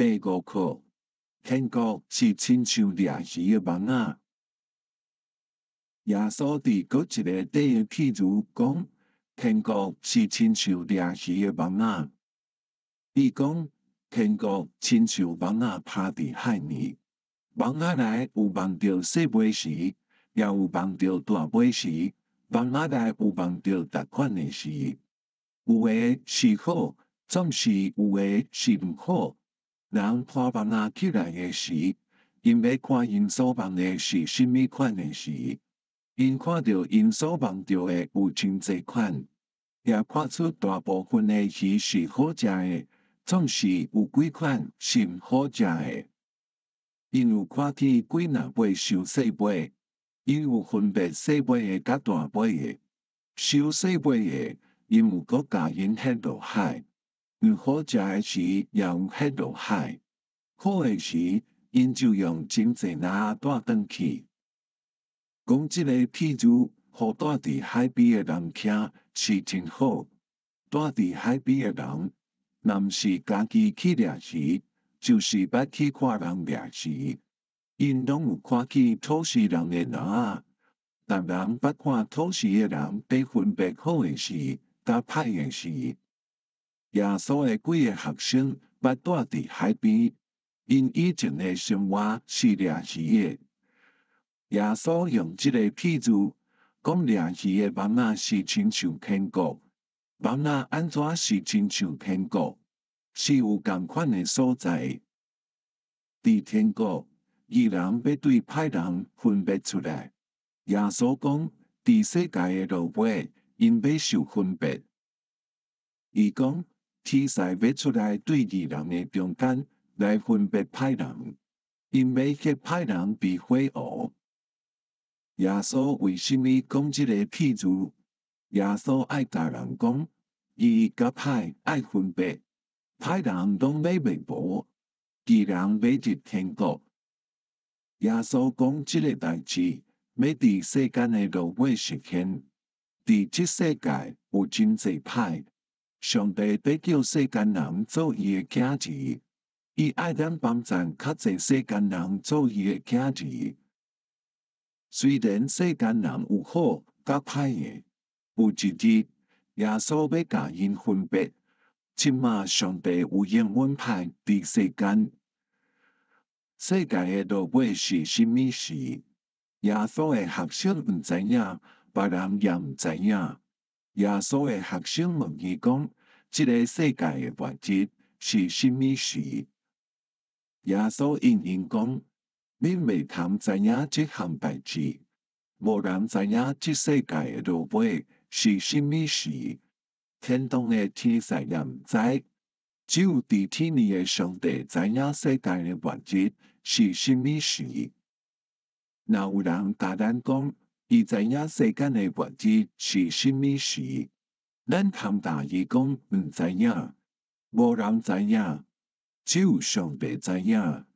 第五課，天國是親像掠魚的網仔。耶穌佇閣一个短的譬喻講，天國是親像掠魚的網仔。伊講，天國親像網仔拋佇海裡，網仔內有網著細尾魚，也有網著大尾魚，網仔內有網著逐款的魚。有的是好，總是有的是毋好。人拖網仔起來的時，𪜶欲看𪜶所網的是啥物款的魚。𪜶看著𪜶所網著的有真濟款，也看出大部分的魚是好食的，總是有幾款是毋好食的。𪜶有看見幾若尾傷細尾，𪜶有分別細尾的佮大尾的。傷細尾的，𪜶有閣共𪜶彼落海。毋好食的魚也有彼落海。好的魚，𪜶就用真濟籃仔帶轉去。講這个譬喻，予蹛佇海邊的人聽是真好。蹛佇海邊的人，若毋是家己去掠魚，就是捌去看人掠魚。𪜶攏有看見討魚人的籃仔。逐人捌看討魚的人佇分別好的魚佮歹的魚。耶穌的幾个學生捌蹛佇海邊，𪜶以前的生活是掠魚的。耶穌用這个譬喻講掠魚的網仔是親像天國，網仔按怎是親像天國？是有仝款的所在。佇天國，義人欲對歹人分別出來。耶穌講，佇世界的落尾，𪜶欲受分別。伊講，天使欲出來對義人的中間來分別歹人，𪜶欲彼歹人佇火湖。耶穌為啥物講這个譬喻？耶穌愛共人講，義佮歹愛分別，歹人攏欲滅無，義人欲入天國。耶穌講這个代誌，欲佇世間的落尾實現。佇這世界有真濟歹，上帝欲叫世間人做伊的囝兒，伊愛咱幫贊較濟世間人做伊的囝兒。雖然世間人有好佮歹的，有一日耶穌欲共𪜶分別。這馬上帝有應允歹佇世間，世界的落尾是啥物時？耶穌的學生毋知影，別人也毋知影。耶穌的學生問伊講：這个世界的末日是啥物時？耶穌應𪜶講：恁袂通知影這項代誌，無人知影這世界的落尾是啥物時。天堂的天使也毋知，只有佇天裡的上帝知影世界的末日是啥物時。若有人共咱講，伊知影世間的末日是啥物時，咱通答伊講毋知影，無人知影，只有上帝知影。